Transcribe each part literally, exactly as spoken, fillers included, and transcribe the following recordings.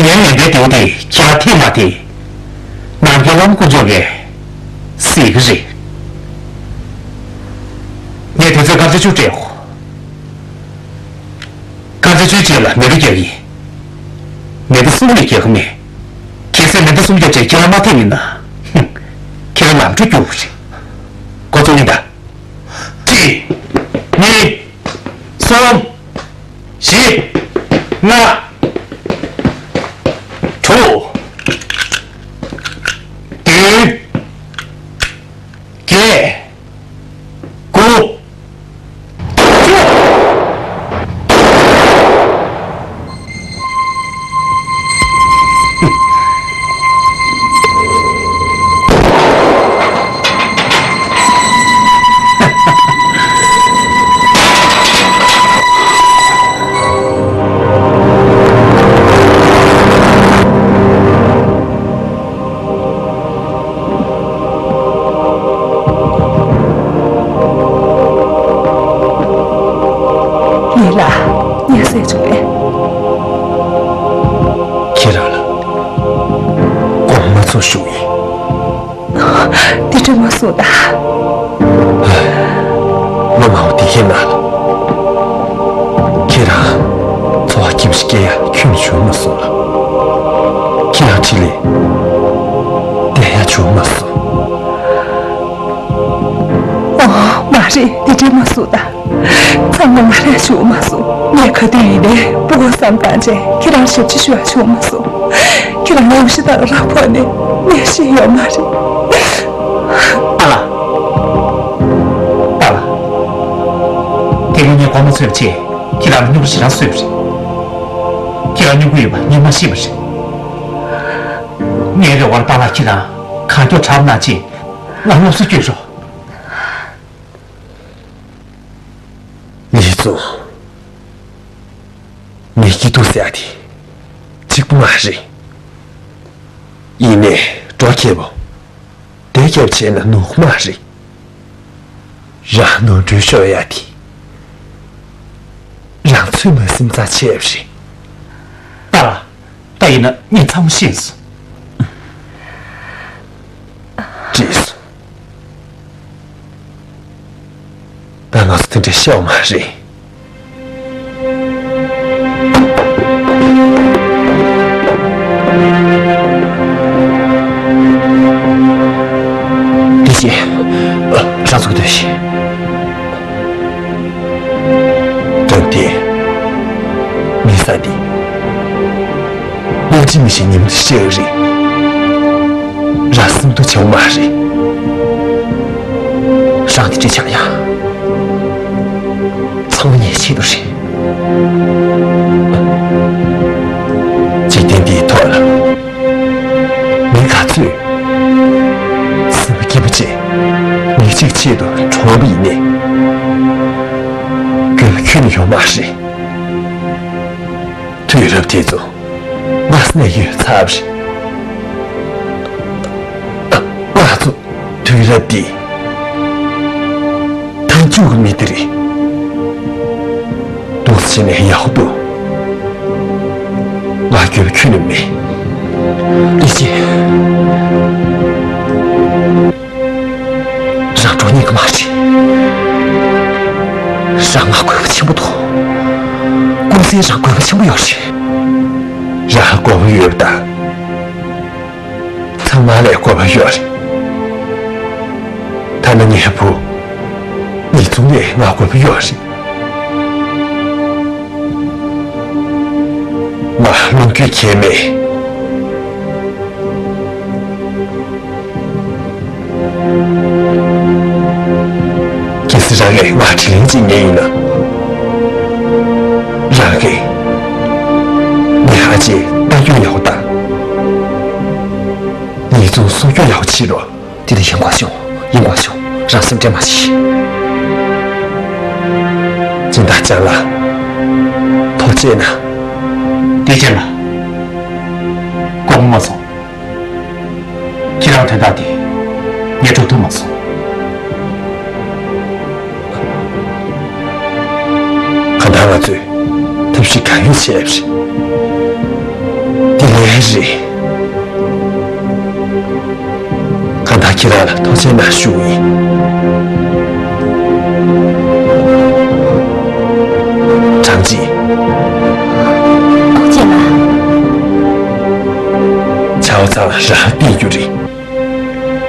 ངའི་ངན་པའི་མདེའུ་དེ་ཁྱེད་ལ་ཐིག་མ་ཐིག། ནམ་མཁའི་བླ་མ་དཀོན་མཆོག་གིས་གཟིགས་ཀྱི་རེད། ངས་དུས་ཚོད་སྐར་ཆ་བཅུ་སྤྲད་ཡོད། སྐར་ཆ་བཅུའི་རྗེས་ལ་མེ་མདའ་རྒྱག་གི་ཡིན། མེ་མདའ་གསུམ་ལས་རྒྱག་གི་མེད། གལ་སྲིད་མེ་མདའ་གསུམ་རྒྱབ་བྱས་ཁྱེད་རང་མ་ཐེབས་ཡིན་ན། ཧུམ། ཁྱེད་རང་ལམ་འགྲོ་རྒྱུག་པ་རེད། འགོ་བཙུགས་ཡིན་ད། གཅིག་གཉིས། གསུམ། བཞི། ལྔ། དྲུག་བདུན། བརྒྱད། དགུ། ལི་ལགས། ངས་བསད་བྱུང་བས། ཁྱེད་རང་ལ་དགོངས་པ་མ་ཚོམ་ཞུ་ཡིན། འདི་འདྲ་མ་གསུངས་དང་། ལོ་མང་པོ་འདི་གའི་ནང་ལ། ཁྱེད་རང་འཚོ་བ་སྐྱིད་པོ་ཞིག་སྐྱེལ་ཡ་ཁྱོན་ནས་བྱུང་མ་སོང་ལ། ཁྱེད་རང་འཕྲིན་ལས་བསྡད་ཡ་བྱུང་མ་སོང་། ཨོ། མ་རེད། འདི་འདྲ་མ་གསུངས་དང་། ཚང་མ་ང་རང་བྱུང་མ་སོང་། ངས་ག་དུས་ཡིན་ནའི་སྤུ་གུ་བསམ་བཏང་བྱས་ཁྱེད་རང་ཞབས་ཕྱི་ཞུ་ཡ་བྱུང་མ་སོང་། ཁྱེད་རང་ངའི་ཞེ་སྡང་ལ་རག་ཕོག་ནས་ནས་ཤི་ཡོད་མ་རེད། པཱ་ལགས། པཱ་ལགས། དེ་རིང་ངས་གོ་མ་ཚོད་པ་བྱས་ཁྱེད་རང་ལ་སྨྱུ་གུ་ཞེ་དྲག་བཟོས་པ་རེད། ཁྱེད་རང་སྨྱུ་གུ་ཡོད་པ་ངས་མ་ཤེས་པ་རེད། ངའི་རེ་བར་པཱ་ལགས་ཁྱེད་རང་གང་མགྱོགས་དྲག་པོ་གནང་བྱས་ང་སློབ་གསོ་བསྐྱོད་རོགས། ལི་ཙུང་། མི་སྐྱིད་སྡུག་ཟེར་ཡ་དེ་གཅིག་པུ་མ་རེད། ཡིན་ནའི་འགྲོ་ཁེ་པོ་བསྡད་རྒྱབ་བྱས་ན་ནོར་མ་རེད། རང་ནོར་འཁྲུལ་ཤོར་ཡ་དེ་རང་ཚོད་མ་སེམས་ཙང་བྱས་པ་རེད། ད། ད་ཡིན་ན་ངས་ཚང་མ་ཤེས་སོང་། བྲིས་སོང་། ད་ང་ཚོ་དེ་འདྲའི་ཤེས་པ་མ་རེད། དེ་བཞིན་རང་ཚོ་གི་དོན་བཞིན། དོན་དེ་མི་ས་འདི། སློབ་ཁྲིད་མི་ཤེས་ཉིན་མོ་དེ་བཤད་ཡོད་རེད། རང་སེམས་སྡུག་བྱེད་པ་མ་རེད། རང་དེ་འདྲ་ཆགས་ཡ། ཚང་མ་ངའི་ཆེད་དུ་རེད། འཇིག་རྟེན་འདིའི་ཐོག་ལ། མི་ག་ཚོད་སེམས་པ་སྐྱིད་པོ་བྱས་མི་གཅིག་ཆེད་དུ་གྲོངས་པ་ཡིན་ནའི། འགྱོད་པ་ཁྱོན་ནས་ཡོད་མ་རེད། དུས་རབས་དེ་ཚོ་སྔ་ས་ནས་ཡོད་ཚར་བ་རེད། ང་ཚོ་དུས་རབས་འདིའི་མཐའ་མཇུག་གི་མི་དེ་རེད། འདུག་སེ་བྱས་ནས་ཡག་པོ་འདུག་ང་འགྱོད་པ་ཁྱོན་ནས་མེད། ལི་ཅི། རང་འགྲོ་ཉན་གི་མ་རེད། རང་ང་དགོས་པ་ཆེན་པོ་འདུག་ཀུན་གསལ་རང་དགོས་པ་ཆེན་པོ་ཡོད་རེད། རང་དགོས་པ་ཡོད་པ་དང་། ཚང་མ་ལ་དགོས་པ་ཡོད་རེད། ཐ་ན་ངའི་བུ་ཉིན་ཚུགས་ནས་ང་དགོས་པ་ཡོད་རེད། ང་ལོངས་སྤྱོད་ཁྱད་མེད། གལ་སྲིད་རང་གིས་ང་དྲིན་ལན་འཇལ་མཁན་ཡིན་ན། རང་གིས་ངའི་ཨ་ཅེ་ལྟ་སྐྱོང་ཡག་པོ་དང་། ཉིན་ཚུགས་སྲུང་སྐྱོང་ཡག་པོ་བྱེད་རོགས། དེ་ནི་ཡིན་གོ་ཞུ། ཡིན་གོ་ཞུ། རང་སེམས་ཁྲལ་མ་བྱེད། སྦྱིན་བདག་ལྕམ་ལགས། ཐུགས་རྗེ་གནང་། བདེ་ཆེན་ལགས། དགོངས་པ་མ་ཚོམ། ཁྱེད་རང་དོན་དག་དེ་ངས་སྒྲུབ་ཐུབ་མ་སོང་། གང་ལྟར་ང་ཚོས་ཐབས་ཤེས་གང་ཡོད་བྱས་པ་རེད། དེ་ རེད། གང་ལྟར་ཁྱེད་རང་ལ་ཐུགས་རྗེ་གནང་ཞུ་ཡིན། ཁྲང་ཅི། ཨོ་ཅེ་ལ། ཆའོ་ཚང་རང་བསྟེན་རྒྱུ་རེད།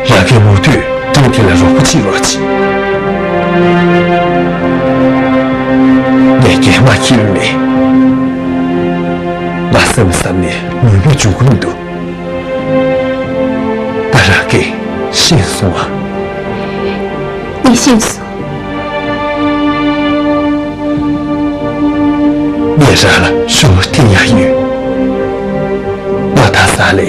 རང་གི་མུ་མཐུད་སྒྲུང་དེ་ལ་རོགས་པ་བྱེད་རོགས་བྱེད། ངས་རྒན་མ་ཁྱེར་ནས། ང་བསམ་བསམ་ནས་ངུ་ངུ་འཇུག་གི་མི་འདུག་ད་རང་གིས་ཤེས་སོང་ཨ། ངས་ཤེས་སོང་། ངས་རང་ལ་ཞུ་བ་དེ་ཡང་ཡོད། ང་ད་ས་ལས།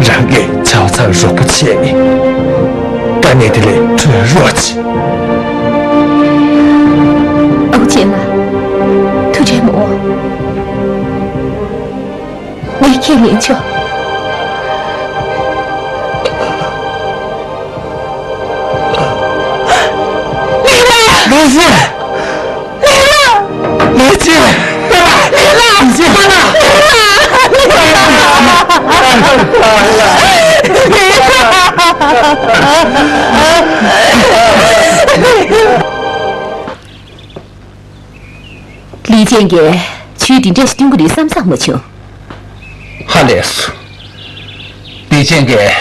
རང་གིས་ཆའོ་ཚང་རོགས་པ་བྱས་ནས། དཀའ་གནད་དེ་ལས་གྲོལ་རོགས་བྱེད། ཨོ་ཅེ་ལ། ཐུགས་རྗེ་མོ། ངས་ཁས་ལེན་ཆོག་ལུ་སི། ལུ་སི། ལུ་སི། ལི་ཅན་གྱིས་ཆུའི་འདི་འདྲ་ཞིག་སྟོན་གྱི་རེད་བསམ་བསམ་མ་བྱུང་། ཧ་ལས་སོ། ལི་ཅན་གྱིས་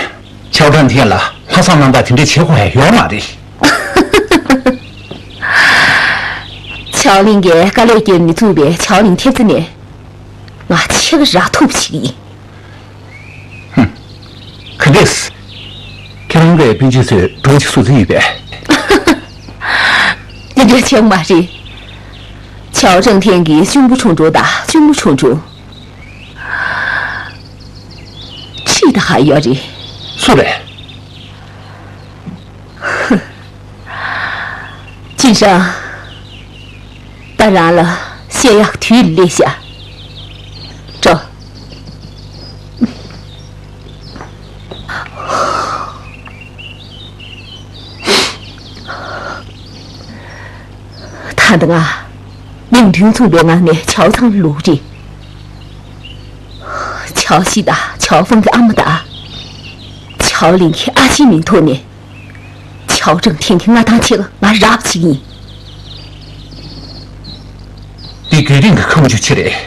ཆའོ་ཀྲང་ཐེན་ལ་ལྷག་བསམ་རྣམ་དག་དེ་འདྲ་བྱེད་དགོས་ཡ་ཡོད་མ་རེད། ཆའོ་ལིང་གིས་དཀའ་ལས་བརྒྱབ་ནས་བཙུགས་པའི་ཆའོ་ལིང་ཐེབས་རྩ་ནས་ང་ཕྱེད་ཀ་རག་ཐུབ་ཞིག་ཡིན། ཧུམ། ག་འདྲས། ཁྱེད་རང་གི་སྤུན་མཆེད་ཚོས་སྒྲུང་ཅིག་བཟོ་རྩིས་ཡོད་པས། དེ་འདྲ་ཆགས་མ་རེད། ཆའོ་ཀྲང་ཐེན་གྱི་གཅུང་པོ་ཁྲུང་ཁྲུང་དང་གཅུང་མོ་ཁྲུང་ཁྲུང་། ཁྲིད་ད་ག་ཡོད་རེད། སུ་རེད། ཅིན་ཧྲང་། ད་རང་ལ་བཤད་ཡག་དུས་སླེབས་ཤག་འགྲོ། ད་ལྟ་ང་། མིག་མདུན་མཚུངས་པའི་ངང་ནས་ཆའོ་ཚང་ལུག་རེད། ཆའོ་ཞི་དང་ཆའོ་ཧྥང་གི་ཨ་མ་དང་། ཆའོ་ལིང་གི་ཨ་ཅེའི་མིང་ཐོག་ནས། ཆའོ་ཀྲང་ཐེན་གྱི་མངའ་ཐང་ཕྱེད་ཀ་ང་རག་བྱེད་ཀྱི་ཡིན། འདི་རྒྱུན་རིང་གི་ཁ་མཆུ་ཆེ་རེད།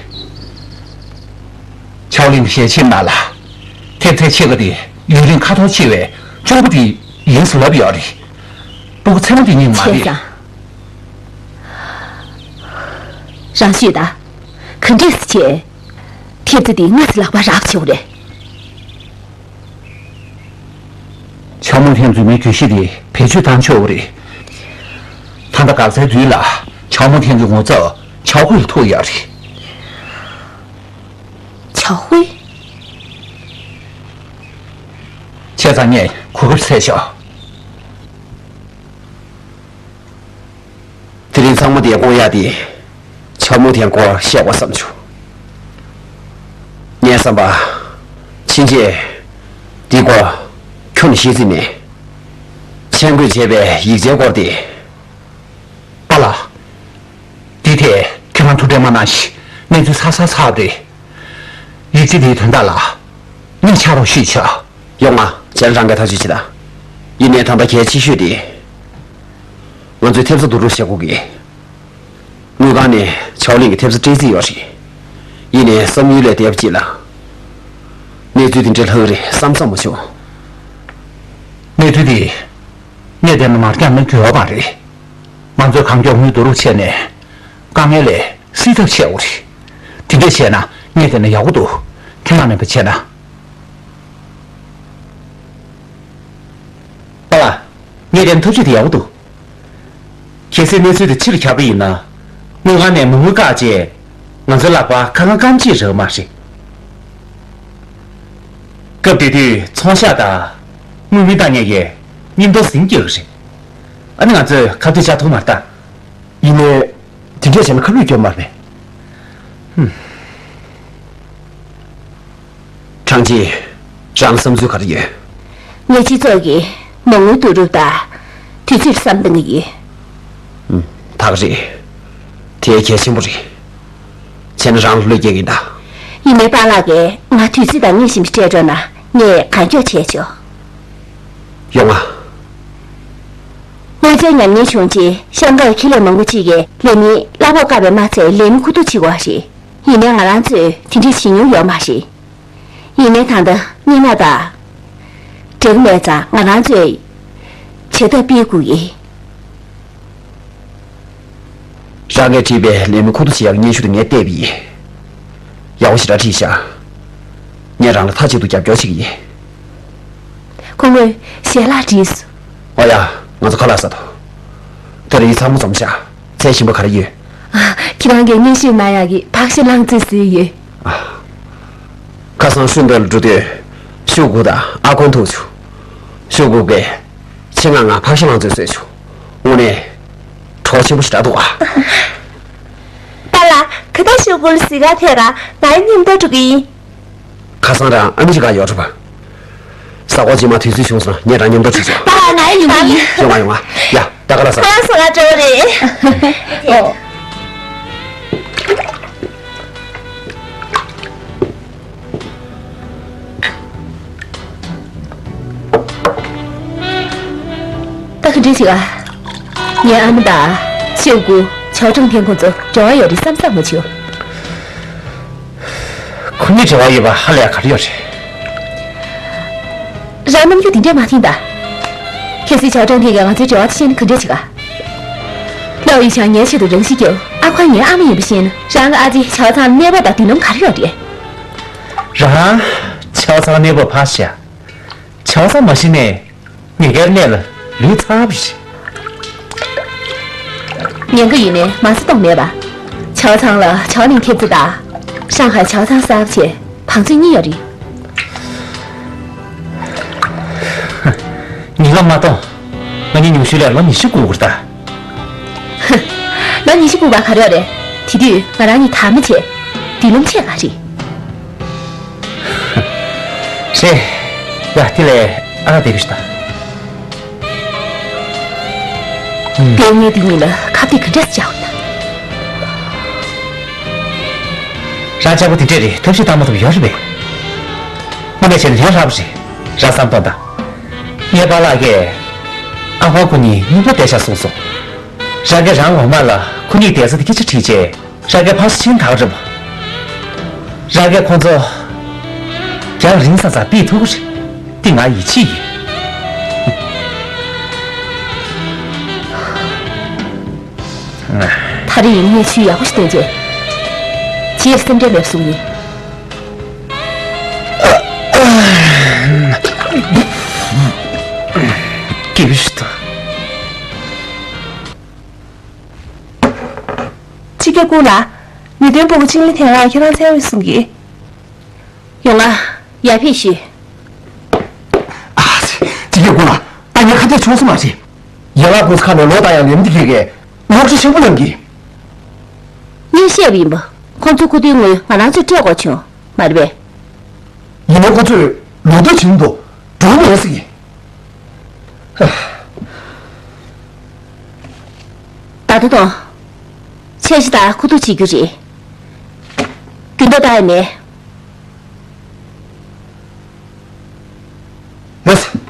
ཆའོ་ལིང་གི་ཞལ་ཆེམས་ནང་ལ། ཐེབས་རྩའི་ཕྱེད་ཀ་དེ་ཡུན་རིང་ཁ་དོག་ཆེ་བའི་གཅུང་པོ་དེ་ཡིན་ཟེར་ལབ་ཡོད་རེད། སྤུ་གུ་མཚན་མོ་དེ་གཉིས་མ་བྱས་རེད། ཙང་། རང་ཤོད་ད། ག་འདྲས་སེ་བྱས། ཐེབས་རྩ་དེ་སྔ་ཙམ་ལག་པ་རག་བྱེད་དགོས་རེད། ཆའོ་མོ་ཐེན་རྫུན་མའི་གྱོད་གཞི་དེ་བེད་སྤྱོད་བཏང་ཆོག་གི་རེད། ད་ལྟ་འགག་རྩའི་དུས་ལ་ཆའོ་མོ་ཐེན་གྱི་ངོ་ཚབ་ཆའོ་ཧུའེ་ལ་ཐུག་ཡོད་རེད། ཆའོ་ཧུའེ། བྱས་ཙང་ངས་གོ་སྐབས་བཙལ་ཤག་དེ་རིང་ཚང་མ་དེ་བསྐོང་ཡག་དེ། ཆའོ་མོ་ཐེན་སྐོར་བཤད་དགོས་བསམ་བྱུང་། ངའི་བསམ་པ། ཕྱིན་ཆད། འདི་སྐོར། ཁྱོན་ནས་བཤད་རྩིས་མེད། མཆན་འགོད་བྱས་པའི་ཡིག་ཆའི་སྐོར་དེ། པཱ་ལགས། འདི་ཐད་ཁྱེད་རང་ཐུགས་ཁྲལ་མ་གནང་ཞིག་གནས་ཚུལ་ཚ་ཚ་ཚ་རེད། ཡིག་ཆ་དེའི་དོན་དག་ལ། གནས་ཆགས་རོགས་ཞུས་ཆོག་ཡོང་ང་། བྱས་ན་རང་གིས་ཐག་གཅོད་བྱེད་དང་། ཡིན་ནའི་ད་ལྟ་གལ་ཆེ་ཤོས་དེ། ང་ཚོའི་ཐེབས་རྩ་བསྡུ་རུབ་བྱེད་དགོས་ཀྱི། དངུལ་ཁང་ནས་ཆའོ་ལིང་གི་ཐེབས་རྩ་སྤྲད་རྩིས་ཡོད་རེད། ཡིན་ནའི་བསམ་ཡུལ་ལས་འདས་པ་ཅིག་ལ། གནས་ཚུལ་དེ་འདྲ་ལྷག་གི་རེད་བསམ་བསམ་མ་བྱུང་། གནས་ཚུལ་དེ། ངས་བལྟས་ན་མར་འཁྱམས་ན་འགྱུར་བ་མ་རེད། ང་ཚོས་གང་མགྱོགས་དངུལ་བསྡུ་རུབ་བྱས་ནས། དཀའ་ངལ་ལས་སེལ་ཐབས་བྱེད་དགོས་རེད། དེ་འདྲ་བྱས་ན་ངས་བལྟས་ན་ཡག་པོ་འདུག་ཁྱེད་རང་མེད་པ་བྱས་ན། པཱ་ལགས། ངས་བལྟས་ན་ཐབས་ཤེས་དེ་ཡག་པོ་འདུག་གལ་སྲིད་གནས་ཚུལ་དེ་ཕྱིར་ཁྱབ་པ་ཡིན་ན། དངུལ་ཁང་ནས་མ་དངུལ་བཀག་རྗེས། ང་ཚོའི་ལག་པར་ཁ་རྐང་རྐང་གཅིག་རག་མ་རེད། སྐབས་དེ་དུས་ཚོང་ཤག་དང་། དངུལ་མི་བཏང་མཁན་གྱིས་སྙིང་སྟོབས་ཟིང་རྒྱག་གི་རེད། ཨ་ནི་ང་ཚོས་ཁ་གཏད་བཅག་ཐུབ་མ་རེད་ད། ཡིན་ནའི། དེ་འདྲས་བྱས་ན་ཁ་བསླུས་རྒྱབ་མ་རེད་པས། ཧུམ། ཁྲང་ཅི། རང་བསམ་ཚུལ་ག་རེ་ཡོད། ངའི་སྤྱི་ཚོགས་ཀྱི་མ་དངུལ་བསྡུ་རུབ་དང་། དུས་ཚོད་བསམ་བཏང་གི་ཡིན། ཧུམ། ད་ག་རེད། དེ་གལ་ཆེན་པོ་རེད། བྱས་ན་རང་ལ་བློས་འགེལ་གྱིན་གདའ། ཡིན་ནའི་པཱ་ལགས་ཀྱིས་ང་དུས་ཚོད་དང་སྔོན་བཞིན་སྤྲད་འགྲོ་ན་ངས་གང་མགྱོགས་བྱས་ཆོག་ཡོང་ང་། དངུལ་རྩའི་ཉམས་ཉེས་བྱུང་རྗེས་ཤང་ཀར་ཁེ་ལས་མང་པོ་ཅིག་གིས་ལས་མིའི་གླ་ཕོགས་བཀག་པའི་མ་ཚད་ལས་མི་མཁོ་བསྡུ་བྱེད་དགོས་པ་རེད། ཡིན་ནའི་ང་རང་ཚོས་དེ་འདྲ་བྱེད་མྱོང་ཡོད་མ་རེད། ཡིན་ནའི་ད་ལྟ་སྔོན་མ་དང་འགྲིག་མེད་ཙང་ང་རང་ཚོས་བྱེད་ཐབས་སྤེལ་དགོས་ཀྱི། རང་གིས་བྲིས་པའི་ལས་མི་མཁོ་བསྡུ་བྱེད་ཡག་སྙན་ཞུ་དེ་ངས་བལྟས་པ་ཡིན། ཡག་པོ་ཞེ་དྲག་བྲིས་ཤག་ངས་རང་ལ་མཐའ་གཅིག་ཏུ་རྒྱབ་སྐྱོར་བྱེད་ཀྱི་ཡིན། ཁོང་མོས་ཞལ་ལག་བྲིས་སོང་། ཨོ་ཡ། ང་ཚོ་ཁ་ལག་ཟ་དོ། དེ་རིང་ཚང་མ་འཛོམས་ཤག་མཚན་གཞན་པ་ག་རེ་ཡོད། ཨ། ཁྱེད་རང་གིས་སྙན་ཞུ་གནང་ཡག་གི་ཕག་ཤ་ལང་ཚོ་བཟོས་ཡོད། ཨ། ཁ་སང་ཧྲུན་ཏེ་ལ་འགྲོ་དུས་ཤུ་གུ་དང་ཨ་ཁོང་ཐུག་བྱུང་། ཤུ་གུ་གིས་ཆེད་མངགས་ང་ཕག་ཤ་ལང་ཚོ་བཟོས་བྱུང་། དངོས་གནས་གྲོགས་ཆེན་པོ་ཞེ་དྲག་འདུག་ཨ། པཱ་ལགས། ག་ད་ཤུ་གུ་ལ་གཟིགས་ག་ཐད་ར་ང་ཡི་མཉམ་དུ་འགྲོ་གི་ཡིན། ཁ་སང་རང་ཨ་མི་རི་ཀ་ཡོད་འགྲོ་བ། ས་གོ་རྗེས་མ་དུས་ཚོད་བྱུང་སོང་ངས་རང་མཉམ་དུ་ཁྲིད་ཆོག་ད་ང་ཡི་ཡོང་གི་ཡིན། ཡོང་ང་ཡོང་ང་། ཡ། ད་ག་ལ་ས། ཁོ་རང་སོང་ང་འགྲོ་རེད། ཨོ། ད་ག་འདྲ་ཞིག་ཨ། ངའི་ཨ་མ་དང་ཤོག་གུ་ཆའོ་ཀྲང་ཐེན་ཁོང་ཚོ་འབྲེལ་བ་ཡོད་རེད་བསམ་བསམ་མ་བྱུང་། ཁོ་གཉིས་འབྲེལ་བ་ཡོད་པ་ཧ་ལས་ག་རེ་ཡོད་རེད། རང་རྣམ་འགྱུར་དེ་འདྲས་མ་ཐིང་ད། གལ་སྲིད་ཆའོ་ཀྲང་ཐེན་གྱིས་ང་ཚོའི་འབྲེལ་བ་དེ་ཤེས་ན་ག་འདྲས་བྱེད་ག། ལའོ་ཡི་ཆང་ངའི་ཆེད་དུ་རང་ཤི་རྒྱབ། ཨ་ཁོ་ངའི་ཨ་མ་ཡིན་པ་ཤེས་ན་རང་གི་ཨ་ཅེ་ཆའོ་ཚང་ལ་གནས་བབ་དང་མདུན་ལམ་ག་རེ་ཡོད་རེད། རང་ཆའོ་ཚང་གནས་བབ་ཕར་བཞག་ཆའོ་ཚང་མ་ཤི་ནས་ངེད་ཀའི་གནས་ལ་ལུས་ཚར་བ་རེད། ཉེན་ཁ་ཡིན་ནའི་མ་རྩ་གཏོང་མེད་པ། ཆའོ་ཚང་ལ་ཆའོ་ལིང་ཐེབས་རྩ་དང་། ཧྲང་ཧའེ་ཆའོ་ཚང་གསར་པ་བྱས་བང་མཛོད་གཉིས་ཡོད་རེད། ཉིན་ལ་མ་གཏོང་། ང་གཉིས་ཉུང་ཤོས་ལ་ལོ་ཉི་ཤུ་སྒུག་དགོས་རེད་ད། ཧ། ལོ་ཉི་ཤུ་སྒུག་པ་ག་རེ་ཡོད་རེད། དེ་དུས་ང་རང་གཉིས་དར་མ་བྱས། མདུན་ལམ་ཆད་ག་རེད། རེད། ཡ་དེ་ལས་ཨ་རག་བསྡད་ཀྱི་ཞུ་ད། ལྟས་ངན་འདི་གཉིས་ལ་ཁ་གཏད་ག་འདྲས་བཅག་དགོས་ན། རང་ཅག་པོ་དེ་འདྲས་རེད་ཐབས་ཤེས་བཏང་མ་ཐུབ་ཡོད་རེད་པས། དངོས་གནས་བྱས་ན་ལན་སླ་པོ་རེད། རང་བསམ་གཏོང་དང་། ངའི་པཱ་ལགས་ཀྱིས་ཨ་ཧོ་ཁོ་གཉིས་མཉམ་པོ་བསྡད་ཤག་གསུངས་སོང་། རང་གིས་རང་ངོ་མ་ལ་ཁོ་གཉིས་བསྡད་ས་དེ་སྐད་ཆ་དྲིས་རྗེས། རང་གིས་ཕར་ཕྱིན་ཐག་རིང་པོ། རང་གིས་ཁོང་ཚོ་རྒྱང་རིང་ས་ཚང་ཕུད་ཐུབ་ཀྱི་རེད། འདི་ང་ཡིད་ཆེས་ཡིན། ད་རེས་ངས་ཆུ་ཡག་པོ་ཞིག་བཏོན་རྗེས། རྗེས་སེམས་ཁྲལ་མེད་པ་བཟོ་གི་ཡིན། སྐྱིད་པོ་ཞིག་འདུག་སྤྱི་ཁྱབ་སྐུ་ལ། མི་དོན་པུའུ་གི་ཅིང་ལི་ཐེ་ཝང་ཁྱེད་རང་འཚོལ་བའི་གསུང་གི། ཡོང་ང་། ཡར་ཕེབས་ཤིག་ཨ་ཙི། སྤྱི་ཁྱབ་སྐུ་ལ། ད་ངས་ཁ་གཏད་ཆོག་ས་མ་རེད། ཡན་ལག་ཀུང་སི་ཁ་ནས་ལོ་ལྟ་ཡག་ལས་མི་དེ་གས་གློག་ཁྲ་ཆེན་པོ་ལངས་གི། ངས་བཤད་པ་ཡིན་པ། ཁོང་ཚོ་ཁུ་དུའི་ངོས་ང་རང་ཚོས་སྤྲད་དགོས་བྱུང་། མ་རེད་པས། ཡིན་ནའི་ཁོ་ཚོས་ལོ་དུས་བྱིན་འདུག་འགྲོ་མེད་ཟེར་གི། ད་ལྟ་དང་། འཆར་གཞི་ལྟར་ཁུ་བསྡུ་བྱེད་རྒྱུ་རེད། རྒྱུན་ལྡོག་བཏང་ཡ་མེད། ལགས་སོ།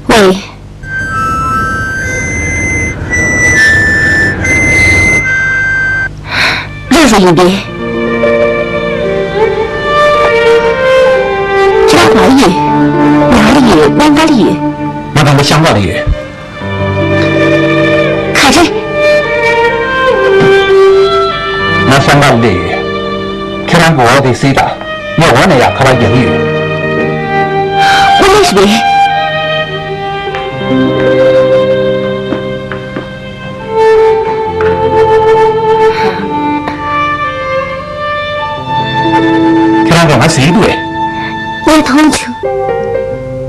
ཝེ། ལགས་སོ་ཡིན་པས། ཁྱེད་རང་ག་ལ་ཡོད། ནང་ལ་ཡོད། སྨན་ཁང་ལ་ཡོད། ང་ད་ལྟ་ཤང་ཀང་ལ་ཡོད། ག་རེ། ང་ཤང་ཀང་ལ་སླེབས་ཡོད། ཁྱེད་རང་གི་འོ་དེ་གཟིགས་དང་། ངས་འོ་ནས་ཡར་ཁ་པར་རྒྱག་གི་ཡོད། དངོས་གནས་རེད་པས། ཁྱེད་རང་གིས་ང་གཟིགས་ཀྱི་འདུག་གས། ངས་མཐོང་བྱུང་།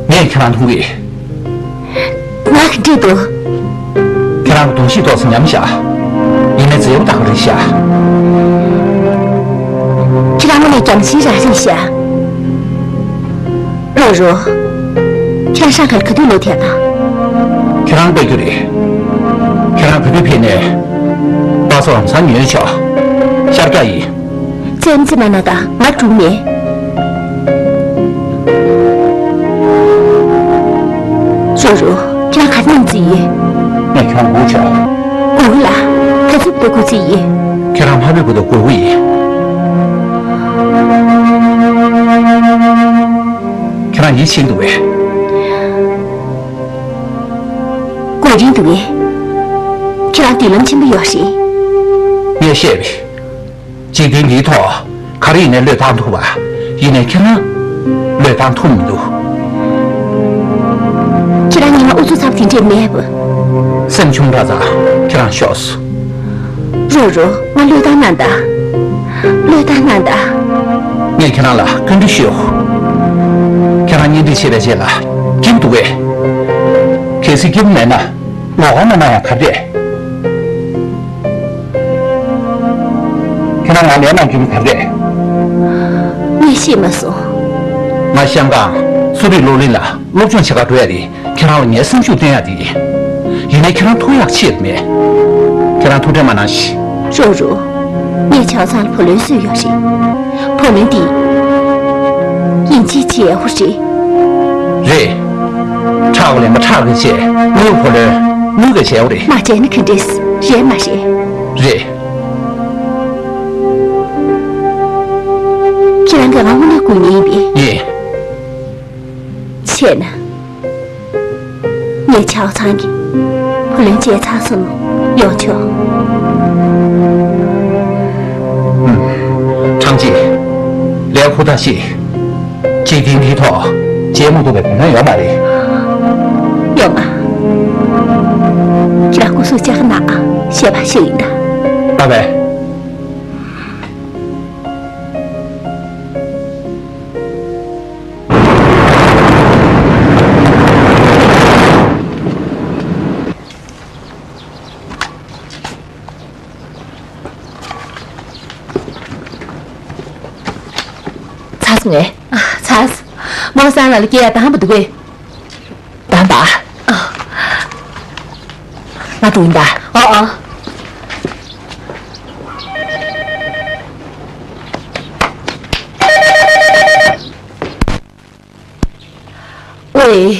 ངས་ཁྱེད་རང་མཐོང་གི་ཡོད། ང་ག་འདྲས་འདུག་ཁྱེད་རང་གི་གདོང་ཤིག་ཏོག་ཙམ་ཉམས་ཤག་ཡིན་ མཛེས་པོ་དག་རེད་ཤག་ཁྱེད་རང་དངོས་གནས་རྒྱང་ཤིང་རང་རེད་ཤག་རོ་རོ། ཁྱེད་རང་ཧྲང་ཧའེ་ག་དུས་སླེབས་ཐལ་ད། ཁྱེད་རང་ལྟ་རྒྱུ་རེད། ཁྱེད་རང་ག་དུས་ཕེབས་ནས། པ་སངས་ལམ་སང་ཉོས་ཆོག་ཤར་རྒྱག་ཡིན། རྩེད་མོ་རྩེ་མ་གནང་དང་། ང་འགྲོ་མེད། རོ་རོ། ཁྱེད་རང་ག་རེ་གནང་རྩིས་ཡོད། ངས་ཁྱེད་རང་སྒུག་བྱས། སྒུག་ལ། ག་ཚོད་འབོད་སྒུག་རྩིས་ཡོད། ཁྱེད་རང་ཕ་བུའི་སྒོ་དུ་སྒུག་གི་ཡིན། ཁྱེད་རང་ཡིད་ཆེས་འདུག་པས། དགོས་རིན་འདུག་གས། ཁྱེད་རང་མདུན་ལམ་ཆེན་པོ་ཡོད་རེད། ངས་བཤད་པས། འཇིག་རྟེན་འདིའི་ཐོག་ག་རེ་ཡིན་ནའི་བློས་བཏང་ཐུབ་པ། ཡིན་ནའི་ཁྱེད་རང་བློས་བཏང་ཐུབ་མི་འདུག་ཁྱེད་རང་ཉི་མ་ཨུ་ཚུགས་ཚབས་དེ་འདྲས་མེད་པ། སེམས་ཆུང་དྲགས་ཙང་ཁྱེད་རང་ཤོག་སོང་། རོ་རོ། ང་བློས་བཏང་གནང་དང་། བློས་བཏང་གནང་དང་། ངས་ཁྱེད་རང་ལ་བཀའ་འདྲི་ཞུ། ཁྱེད་རང་གཉེན་སྒྲིག་བྱས་པའི་རྗེས་ལ་སྐྱིད་འདུག་གས། གལ་སྲིད་སྐྱིད་པོ་མེད་ན། ལོགས་ཀ་མ་གནང་ཡང་ག་རེ་རེད། ཁྱེད་རང་ང་ལན་གནང་རྒྱུ་ནི་ག་རེ་རེད། ངས་ཤེས་མ་སོང་། ང་ཤང་ཀང་གསོ་རིག་སློབ་གླིང་ལ་སློབ་སྦྱོང་བྱེད་གར་འགྲོ་ཡ་རེད། ཁྱེད་རང་ལ་ངས་སེམས་ཤུགས་བསྟན་ཡ་དེ་ཡིན། ཡིན་ནའི་ཁྱེད་རང་ཐུག་ཡག་ཆེད་དུ་མེད། ཁྱེད་རང་ཐུགས་ཁྲལ་མ་གནང་ཞིག་རོ་རོ། ངས་ཆའོ་ཚང་ལ་བུ་ལོན་བཟོས་ཡོད་རེད། བུ་ལོན་འདི་དབྱིན་ཇིའི་བརྗེ་པོ་རེད། རེད། ཁྲག་ལེན་པ་ཁྲག་གིས་བརྗེ། དངུལ་བུ་ལོན་དངུལ་གྱིས་བརྗེ་པོ་རེད། མ་བརྗེ་ན་ག་འདྲས། རེད་མ་རེད། རེད། ཁྱེད་རང་གིས་ང་དངོས་གནས་སྒུག་མཁན་ཡིན་པས། ཡིན། བྱས་ན། ངས་ཆའོ་ཚང་གི་བུ་ལོན་བཅད་ཚར་སོང་། ཡོང་ཆོག་ཨུམ། ཁྲང་ཅི། ལས་ཧུར་ཐག་བྱེད། འཇིག་རྟེན་འདིའི་ཐོག་བརྗེད་མ་ཐུབ་པའི་དོན་དག་ཡོད་མ་རེད། ཡོང་ང་། ཁྱེད་རང་སྐུ་གཟུགས་བཅག་གནང་། ཞེས་པ་ཞིག་ཡིན་ད། ད་བས། ཚར་སོང་ངས། ཨ། ཚར་སོང་། མོ་སང་ལ་ལ་སྐྱེལ་ཡ་དང་པོ་འདུག་གས། དང་པ། ཨ། ང་འགྲོ་ཡིན་ད། ཨ་ཨ། ཝེ།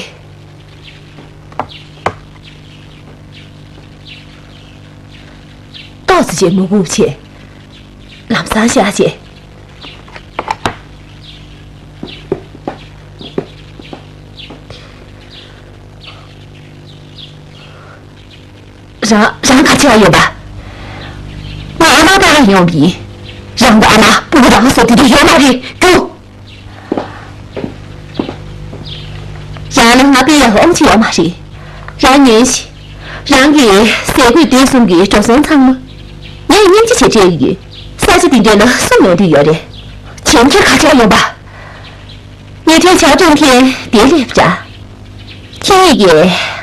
ཏོག་ཙམ་བྱས་མི་སྒུག་བྱས། ལམ་སང་བཞག་བྱས། རང་རང་ག་ཆེ་བ་ཡོད་པ། ང་ཨ་མ་པ་རང་ཡོང་བ་ཡིན། རང་གི་ཨ་མ་སྤུ་གུ་རང་བཟོ་དེ་འདྲ་ཡོད་མ་རེད། རྒྱུགས། རང་ལ་ང་དཔེ་ཡག་ཨོམ་ཆེ་ཡོད་མ་རེད། རང་ཉོན་ཞིག་རང་གི་ཟས་གོས་སྡེ་གསུམ་གྱི་འགྲོ་སོང་ཚང་མ། ངས་སྙིང་རྗེ་བྱས་སྤྲད་ཀྱི་ཡོད། ས་ཆ་འདི་འདྲ་ལ་སུ་ཡོང་འདོད་ཡོད་རེད། བྱེད་མཁན་ག་ཚོད་ཡོང་པ། ཉེ་ཁྲིའི་ཇའོ་ཀྲང་ཁེན་དེ་སླེབས་འདྲ། ཁྱེད་ཀྱིས་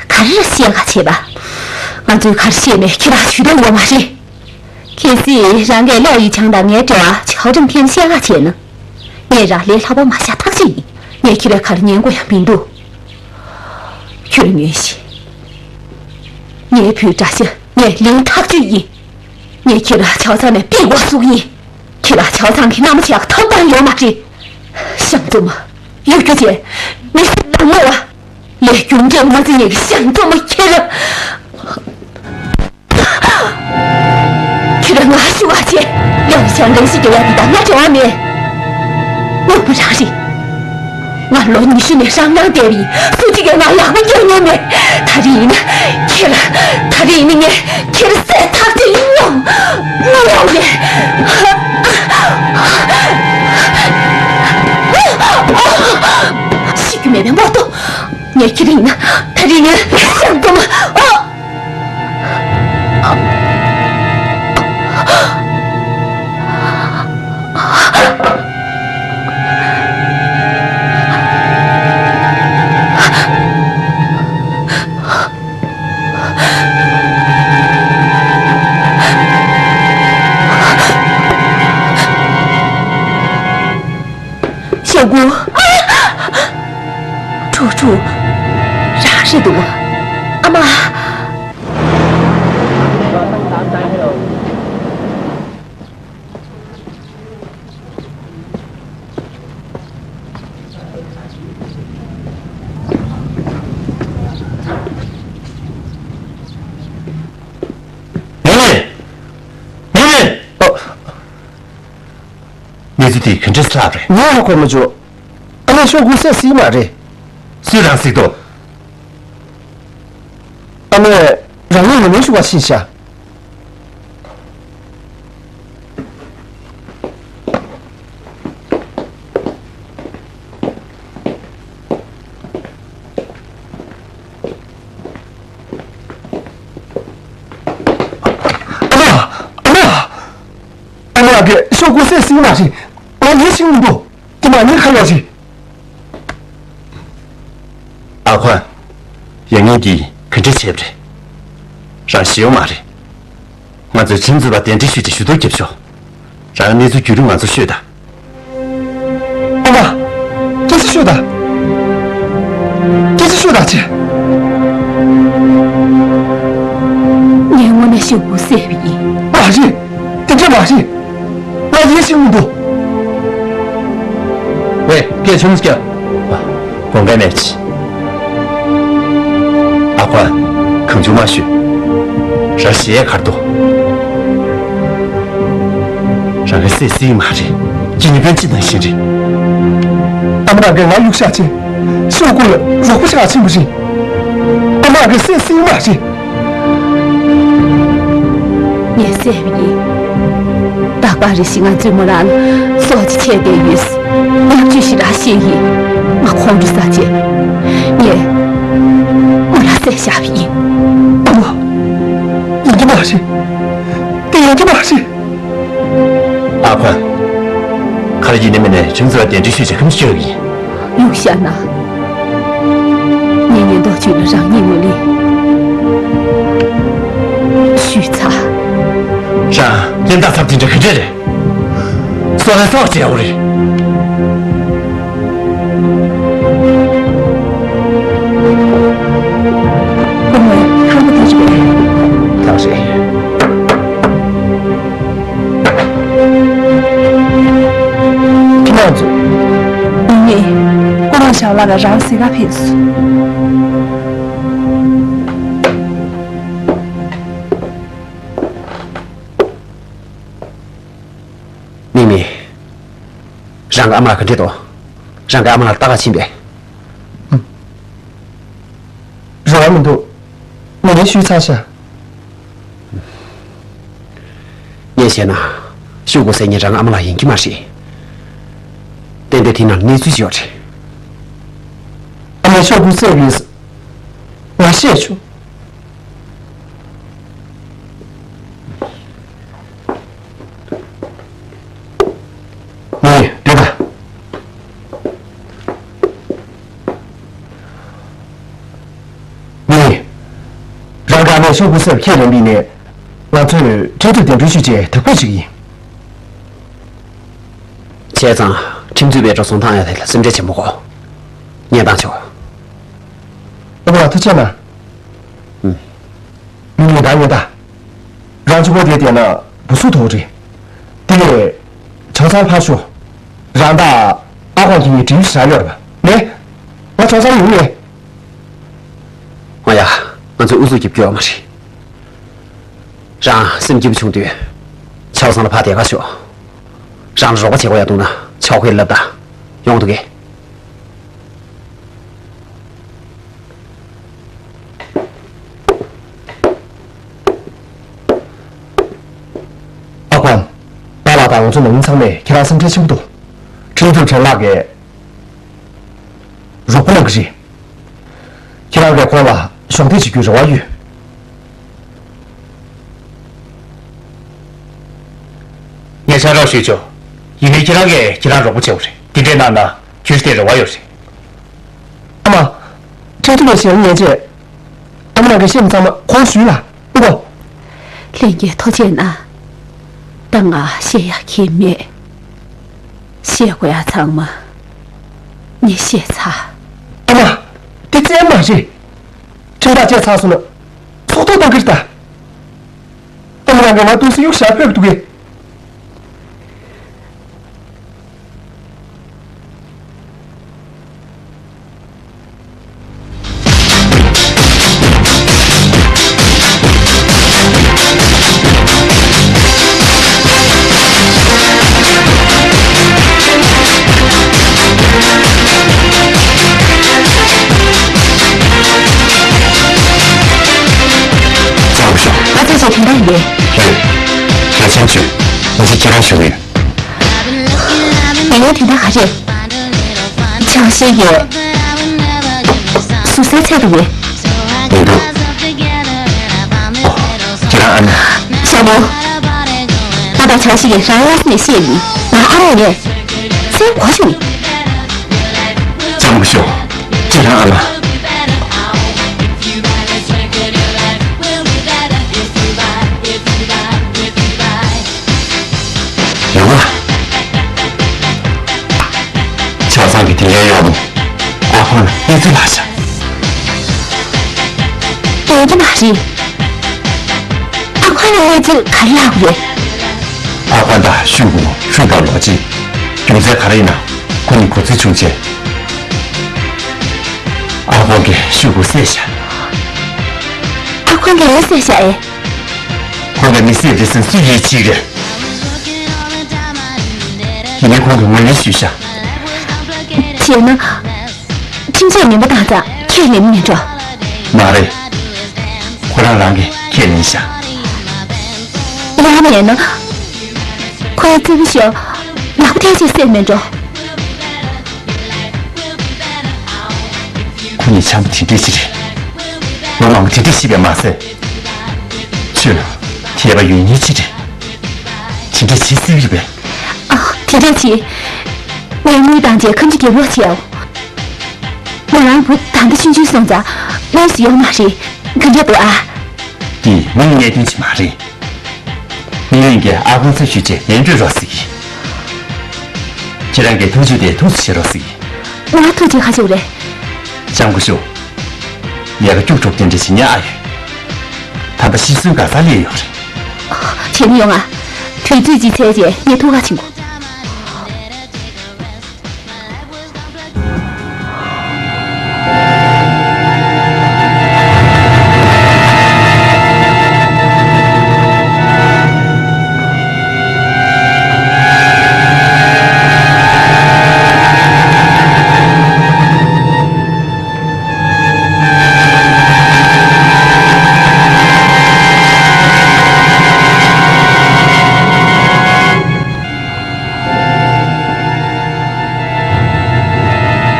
ག་རེ་བཤད་ག་བྱེད་པ། ང་ཚོས་ག་རེ་བཤད་ནས་ཁྱེད་རང་ཞུ་དོན་ཡོད་མ་རེད། གལ་སྲིད་རང་གིས་གློག་ཡིག་ཆང་དང་ངའི་འབྲེལ་བ་ཇའོ་ཀྲང་ཁེན་བཤད་ག་བྱས་ན། ངས་རང་ལས་སླ་པོ་མ་བཞག་ཐག་ཆོད་ཡིན། ངས་ཁྱེད་ལ་ག་རེ་ཉན་དགོས་ཡང་མི་འདུག་ཁྱོད་ཉོན་ཞིག་ངའི་བུའི་དགྲ་ཤ་ངས་ལེན་ཐག་ཆོད་ཡིན། ངས་ཁྱེད་ལ་ཇའོ་ཚང་ནས་ཕུད་དགོས་བཟོ་གི་ཡིན། ཁྱེད་ལ་ཇའོ་ཚང་གིས་མནའ་མ་བྱེད་ཡག་ཐོབ་ཐང་ཡོད་མ་རེད། ཤང་ཙུང་མ། གཡོ་སྒྱུ་བྱས། མི་སེར་ལ་ངོ་བ། ལས་རྒྱུ་འབྲས་མ་བརྩི་མཁན་གྱི་ཤང་ཙུང་མ་ཁྱེད་རང་། ཁྱེད་རང་ང་ཞུ་བ་བྱེད། ཡང་ཞང་རང་ཤི་རྒྱག་ཡག་འདི་དང་ང་འབྲེལ་བ་མེད། དངོས་པོ་རང་རེད། ང་ལོ་ཉི་ཤུ་ནས་རང་རང་བསྡད་པ་ཡིན། སུ་གཅིག་གིས་ང་ཡག་པོ་སྐྱོན་མྱོང་མེད། ད་རེས་ཡིན་ན་ཁྱེད་ལ། ད་རེས་ཡིན་ན་ངས་ཁྱེད་ལ་བསད་ཐག་ཆོད་ཡིན། ཡོང་། ང་ཡོང་མེད། ཤི་རྒྱུ་མེད་པའི་མོ་ཏོ། ངས་ཁྱེད་ལ་ཡིན་ན་ད་རེས་ངས་ཤང་ཙུང་མ། ཨ། མགོ། ཁྲུ་ཁྲུ། རང་རེད་འདུག་ཨ་མ། ཨོ། གནས་ཚུལ་དེ་ག་འདྲས་ལྷག་རེད། ངས་ཧ་གོ་མ་བྱུང་། ཨ་མས་ཤོག་གུ་བསད་སྲིད་མ་རེད། སུས་རང་གཟིགས་འདུག་ཨ་མས་རང་ཉིད་ངོ་ནས་ཞུ་བ་ཕྱིན་ཤག་ཨ་མ། ཨ་མ། ཨ་མ་གིས་ཤོག་གུ་བསད་སྲིད་མ་རེད། ང་ཡིད་ཆེས་མི་འདུག་ཀྱེ་མ་ངའི་ཁ་ཡོག་ཅིག་ཨ་ཁོ། ཡང་སྙིང་འདི་ག་འདྲ་བྱས་པ་རེད། རང་ཤི་ཡོང་མ་རེད། ང་ཚོས་ཁྲིམས་རྩོད་པ་གདན་འདྲེན་ཞུས་ཏེ་ཞུ་གཏུག་རྒྱབ་ཤོག་རང་གནས་ཚུལ་རྒྱུས་ལོན་ང་ཚོར་ཤོད་དང་། ཨ་མ། སྐད་ཆ་ཤོད་དང་། སྐད་ཆ་ཤོད་དང་ཅེ། ངས་དངོས་གནས་ཤོག་གུ་བསད་པ་ཡིན། མ་རེད། དེ་འདྲ་མ་རེད། ང་ཡིད་ཆེས་མི་འདུག་ཝེ། སྐད་ཆུང་ཙམ་རྒྱག་དགོངས་འགལ་མེད་ཅི། ཨ་ཁོ། གང་བྱུང་མ་ཞུ། ར་ཞེས་གར་འདུག་རང་གི་སྲས་སྲིད་མ་རེད། ཀྱི་ཉི་དཔོན་ཅི་དང་ཞིག་རེད། ཨ་མ་རང་གིས་ང་གཡུག་བཞག་ཅིང་། ཤོག་གུ་ལ་རོགས་པ་ཆགས་ཕྱིན་པ་རེད། ཨ་མ་རང་གི་སྲས་སྲིད་མ་རེད། ངས་བསད་པ་ཡིན། རྟག་པར་རེ་ཞིག་ང་བཙུན་མོ་རང་ལ་སྲོག་གཅིག་ཆད་བསྡད་ཡོད། ཡག་ཤོས་ཤིག་རག་ཤེས་ཡིན། ང་ཁོང་ཁྲོ་ཟ་བྱས། ངས་མོ་རང་བསད་བཞག་པ་ཡིན། ཨ་མ། ཡིན་གྱི་མ་རེད། དེ་ཡིན་གྱི་མ་རེད། ཨ་ཁོ། ག་རེ་ཡིན་ནའི་མིན་ནའི་ཁྲིམས་རྩོད་པ་གདན་འདྲེན་ཞུས་བྱས་ཁ་མི་ཤོར་གི་ཡིན། གཡུག་བཞག་ན། ངའི་ཉེན་རྟོག་ཅུས་ལ་རང་ཉིད་ངོས་ལེན་ཞུས་ཚར། རང་སྐྱེ་འདག་ཚབ་དེ་འདྲ་ག་འདྲ་རེད། སོ་ལ་སོགས་བྱས་འོ་རེད། ཁོ་མོས་ཁང་པ་དེ་རེད། ཐག་རེད། ཁྱེད་རང་ཚོ། ངས་ཀོ་མོ་ཞའོ་ལགས་ལ་རང་གཟིགས་ག་ཕེབས་སོང་། མིག་མིག་རང་གི་ཨ་མ་ལགས་ག་འདྲས་འདུག་རང་གི་ཨ་མ་ལགས་ལྟ་ག་ཕྱིན་པས། རོགས་མི་འདུག་ངས་ཞུས་ཚར་ཤག་ངས་བཤད་ན། ཤོག་གུ་བསད་མཁན་རང་ཨ་མ་ལགས་ཡིན་གྱི་མ་རེད། ཏན་ཏན་དེ་ནང་གནས་ཚུལ་ཅིག་ཡོད་རེད། ཨ་མས་ཤོག་གུ་བསད་པ་ཡིན། ང་ཤེས་བྱུང་། ངས་འདོད་པ། ངས། རང་ག་ནས་ཤོག་གུ་གསར་ཁས་ལེན་པའི་ནས། ང་ཚོས་ཁྲིམས་ཐོག་གདན་འདྲེན་ཞུས་རྗེས་དག་པོ་ཞིག་ཡིན། བྱས་ཙང་ཁྲིམས་རྩོད་པའི་འགྲོ་སོང་བཏང་ཡ་དེ་ལ་སེམས་ཁྲལ་བྱེད་མི་དགོས། ངས་བཏང་ཆོག་ཨ་ཕ་ཐུགས་རྗེ་གནང་། ཨུམ། མི་ཉོན་དང་ཉོན་དང་། རང་ཆུ་བོ་དེ་བལྟས་ན་བུ་སུ་དོ་རེད། དེ་ནས་ཆང་ཚང་ཕར་ཞོག་རང་དང་ཨ་ཁོང་གི་ངའི་འབྲེལ་ཡོད་ཞིག་རག་ཡོད་རེད་པ། ལེ། ང་ཆང་ཚང་ཡོང་ངེ། ང་ཡ། ང་ཚོ་ཨུ་ཚུགས་རྒྱབ་རྒྱུ་ཡོད་མ་རེད། རང་སེམས་སྐྱིད་པོ་བྱུང་དུས། ཆང་ཚང་ལ་ཕར་བསྡད་ག་ཤོག་རང་ལ་རོགས་པ་བྱེད་དགོས་ཡ་འདུག་ན་ཆོག་ཁོས་ལབ་དང་། ཡོང་འདུག་གས། ཨ་ཁོང་། པཱ་ལགས་དང་ང་ཚོ་ནང་མི་ཚང་མས་ཁྱེད་རང་སེམས་ཁྲལ་ཆེན་པོ་འདུག་ཁྲིམས་རྩོད་ཁྲིམས་ལག་གིས་རོགས་པ་གནང་གི་རེད། ཁྱེད་རང་གིས་ཁོང་ལ་གཞོགས་འདེགས་བྱེད་རྒྱུའི་རེ་བ་ཡོད། ངས་ཕྱག་རོགས་ཞུས་ཆོག་ཡིན་ནའི་ཁྱེད་རང་གིས་ཁྱེད་རང་རོགས་པ་བྱེད་དགོས་རེད། དེ་འདྲས་གནང་ན་ཁྱོད་ཚོ་དེ་རེ་བ་ཡོད་རེད། ཨ་མ། ཁྲལ་ཐུབ་པའི་ཞལ་ཉན་ཆེད། ཨ་མ་ལགས་ཀྱིས་བཤད་མི་ཚང་མ་ཁོང་ཞུས་ལ་ཨུ་གོ། ལྷན་རྒྱས་ཐུགས་རྗེ་གནང་། ད་ང་བཤད་ཡག་གི་མེད། བཤད་དགོས་ཡག་ཚང་མ། ངས་བཤད་ཚར། ཨ་མ། དེ་བཙན་མ་རེད། ཁྲིམས་ཐག་བཅད་ཚར་སོང་ན། ཚོགས་ཐོག་གཏོང་གི་རེད་ད། ཨ་མ་རང་གིས་ང་ཏོག་ཙམ་གཡུག་བཞག་ཕོད་ཀྱི་འདུག་གས། ང་ཚོ་ཞིག་དོན་དག་ཡིན་པས། རེད། རེད་ཆེན་བྱོས། ང་ཚོ་ཁྱེད་རང་ཞུ་གི་ཡོད། ངའི་དོན་དག་ག་རེད། ཆང་ཤེས་ཡོད། ཟུར་ཟའི་ཚད་དུ་ཡོད། མི་འདུག་ཁྱེད་རང་ཨ་མ། ཞྭ་མོ། ང་དང་ཆང་ཤེས་ཡོད་རང་ལ་སེམས་ཤེས་མི། ང་ཨ་མ་ངས། སེམས་གོ་ཞུ་མི། ལྕམ་སྐུ་ཞབས། ཁྱེད་རང་ཨ་མ། ཡོང་ང་། ཆ་ཚང་གི་དེ་རིང་ཡོང་། ཨ་ཁོང་ལ་གནས་ཚུལ་ལྷག་བྱ། དེ་གི་མ་རེད། ཨ་ཁོང་ལ་གནས་ཚུལ་ག་རེ་ལྷག་རེད། ཨ་ཁོང་དང་ཤུ་གུ་ཧྲུའུ་ཏའོ་ལོ་ཅི། རྒྱུ་མཚན་ག་རེ་ཡིན་ན་ཁོ་གཉིས་གོ་ཚོད་བྱུང་རྗེས། ཨ་ཁོང་གིས་ཤུ་གུ་བསད་བཞག་ཨ་ཁོང་གིས་ངས་བསད་བཞག་ཨེ། ཁོང་གིས་མི་བསད་དེ་སུས་ཡིད་ཆེས་རེད། ཡིན་ནའི་ཁོང་གིས་ངོས་ལེན་ཞུས་བཞག་བྱས་ན། ཁྲིམས་ཆད་ངན་པ་བཏང་ཙང་ཁས་ལེན་མིན་འགྲོ། མ་རེད། ཁོ་རང་རང་གིས་ཁས་ལེན་བཞག་ཡང་མེད་ན། ཁོའི་རྩེ་བུ་ཤོག་ལག་པ་ཐལ་ཆེ་སེ་མེད་འགྲོ། ཁོ་གཉིས་འཆམ་པོ་དེ་འདྲས་ཅིག་རེད། ལོ་མང་པོ་དེ་འདྲས་ཤི་བས་མ་ཟད། ཆོས་ལ་དད་པ་ཡོད་མཁན་ཅིག་རེད། དེ་འདྲས་བྱེད་སྲིད་ཀྱི་རེད་པས། ཨ། དེ་འདྲས་བྱེད། ངས་དངུལ་བཏང་རྗེས་ཁ་མཆུ་རྒྱབ་རོགས་བྱེད་ཨོ། ང་རང་བུ་ད་ལྟ་ཆུང་ཆུང་སོང་ཙང་དངོས་སུ་ཡོང་མ་རེད། ག་འདྲ་འདུག་ཨ། འདི་མིའི་གནད་དོན་ཅིག་མ་རེད། དམིགས་ཡུལ་གྱི་ཨ་ཁུ་ཚོ་ཞུས་རྗེས་ལན་སྤྲོད་རོགས་ཟེར་གྱི། ཁྱེད་རང་གི་ཐུགས་རྗེ་དེ་ཐུགས་སུ་བཞེས་རོགས་ཟེར་གྱི། ང་ཐུགས་རྗེ་ཁ་ཕྱོགས་རེད། ལྕམ་སྐུ་ཞབས། ལས་ཀ་སྐྱུག་བྲོ་བ་དེ་འདྲ་བྱེད་ཉན་ཨ་ཡོད། ད་ལྟ་ཤི་གསོན་ག་ས་སླེབས་ཡོད་རེད། བྱེད་ནི་ཡོང་ང་། དུས་ཚོད་ཅིག་འཚོལ་རྗེས་ངས་ཐུག་ག་ཕྱིན་གོ།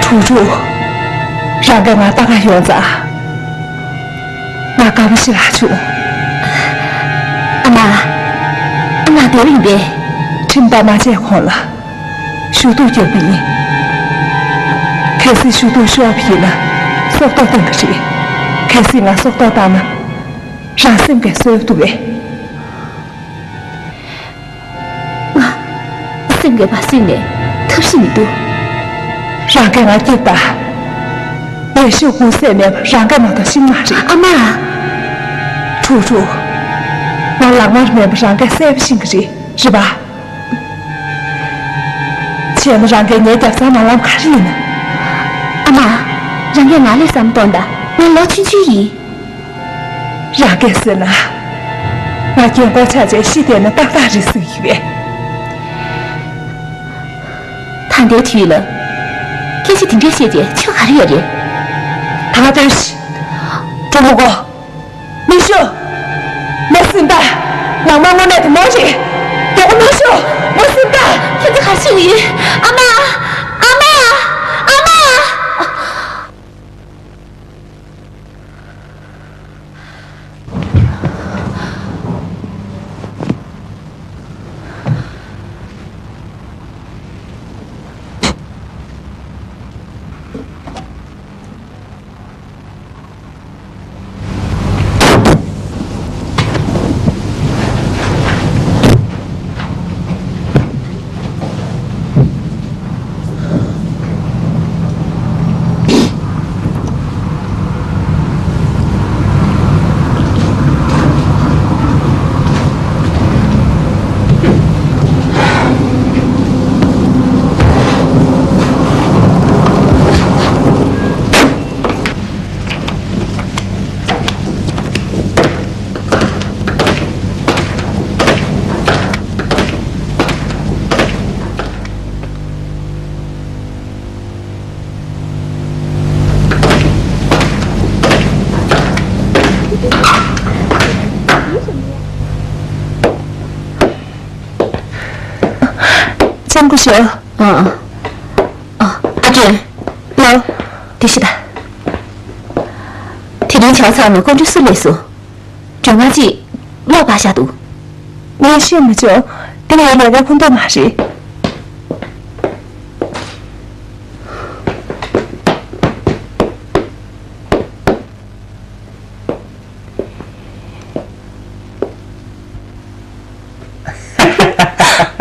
ཕྲུག་ཕྲུག་རང་གིས་ང་ལྟ་ག་ཡོང་ཙང་། ང་དགའ་པོ་ཞེ་དྲག་བྱུང་། ཨ་མ། ང་བདེ་བ་ཡིན་པས། ཁྲིམས་ཐག་མ་བཅད་གོང་ལ། ཞུ་གཏུག་རྒྱག་གི་ཡིན། གལ་སྲིད་ཞུ་གཏུག་ཤོར་བ་ཡིན་ན། སྲོག་ཐོག་བཏང་གི་རེད། གལ་སྲིད་ང་སྲོག་ཐོག་བཏང་ན། རང་སེམས་ཀྱིས་གསོད་ཐུབ་པས། ང་སེམས་ཀྱིས་མ་བཟོད་ནས་ཐབས་ཤེས་མི་འདུག་རང་གིས་ང་སྐྱོབས་དང་། ལས་ཤོག་གུ་སེ་མེད་པ་རང་གིས་མ་གཏོགས་ཤེས་མ་རེད། ཨ་མ། ཕྲུག་ཕྲུག་ང་ལག་དམར་མེད་པ་རང་གིས་གསལ་པོ་ཤེས་ཀྱི་རེད། རེད་པ། བྱས་ན་རང་གིས་ངའི་རྒྱབ་སང་མ་ལངས་ག་རེ་ཡིན་ན། ཨ་མ། རང་གིས་ང་ལ་བསམ་གཏོང་དང་། ང་ལོ་ཆུང་ཆུང་ཡིན། རང་གིས་ཟེར་ན། ང་རྒན་གོག་ཆགས་བྱས་ཤི་བསྡད་ན་ཏག་ཏག་རེད་ཟེར་གྱི་ཡོད། ད་ལྟའི་དུས་ལ། སྐད་ཆ་དེ་འདྲ་བཤད་བྱས་ཆོ་ག་རེ་ཡོད་རེད། ད་ལྟོས་ཤིག་ཀྲུང་མོ་གོ། མི་ཤོག་མ་སེམས་པ། ནང་མ་དངོས་གནས་དུ་མོ་རེད། རྒྱལ་པོ་མི་ཤོག་མ་སེམས་པ། ཁྱེད་ཚོ་ག་ཤི་ཡིན། ཨ་མ། ཨ་མ། ཨ་མ། ཇོ། ཨ། ཨ། ཨ་ཅེ། ལོ། དེ་ཤི་ད། དེ་རིང་ཆང་ཚང་ནང་ཀོང་ཀྲི་སུ་ལས་སུ། ཇོ་ང་ཅིག་ལོག་པ་བཞག་འདུག་ངས་ཤེས་མི་ཆོག་དེ་ང་ལས་ཀ་ཁོང་ཏོ་མ་རེད།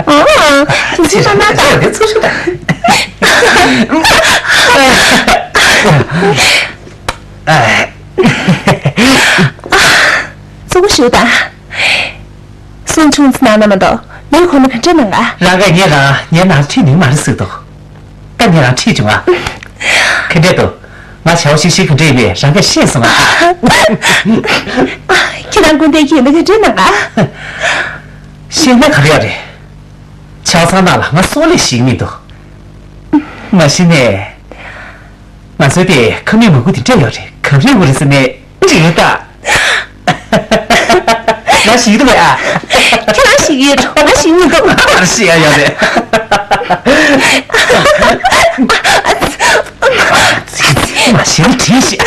ཨོ། ཁྱེད་ཚོའི་མནའ་མ་ད། ཚོ་ཞུ་ད། གཙོ་བོ་ཞུ་ད། སུན་ཆུང་ཙི་ནང་ན་མ་གཏོགས་མིའི་ཁོ་ན་ག་འདྲ་ནང་ག་རང་ག་ཉེ་རང་ཉེ་ནང་ཁྲིད་ནི་མ་རེད་ཟེར་དོ། ད་ཉེ་རང་ཁྲིད་བྱུང་ཨ། ག་འདྲ་དོ། ང་ཞའོ་ཤིག་ཤིག་ག་འདྲ་ཡིན་པས་རང་ག་ཤེས་སོང་ཨ། ཁྱེད་རང་ཀུན་དེ་ཁྱེད་ནི་ག་འདྲ་ནང་ག་ཤེས་ན་ག་རེ་ཡ་རེད། ཆའོ་ཚང་ནང་ལ་ང་སོག་ལས་ཤིག་མི་འདུག་མ་གཞི་ནས། ང་ཚོའི་དེ་ཁ་མིག་མ་གུ་དེ་འདྲ་ཡོད་རེད། ག་རེ་འུ་རེད་ཟེར་ནས་འདྲི་ཡོད་ད། ང་ཞིག་འདུག་ཨ། ཁྱེད་རང་ཞིག་ཡོད་འགྲོ། ང་ཞིག་མི་འདུག་ང་ཞིག་ཡ་ཡོད་རེད། མ་ཞིག་དྲིས་ཤིག་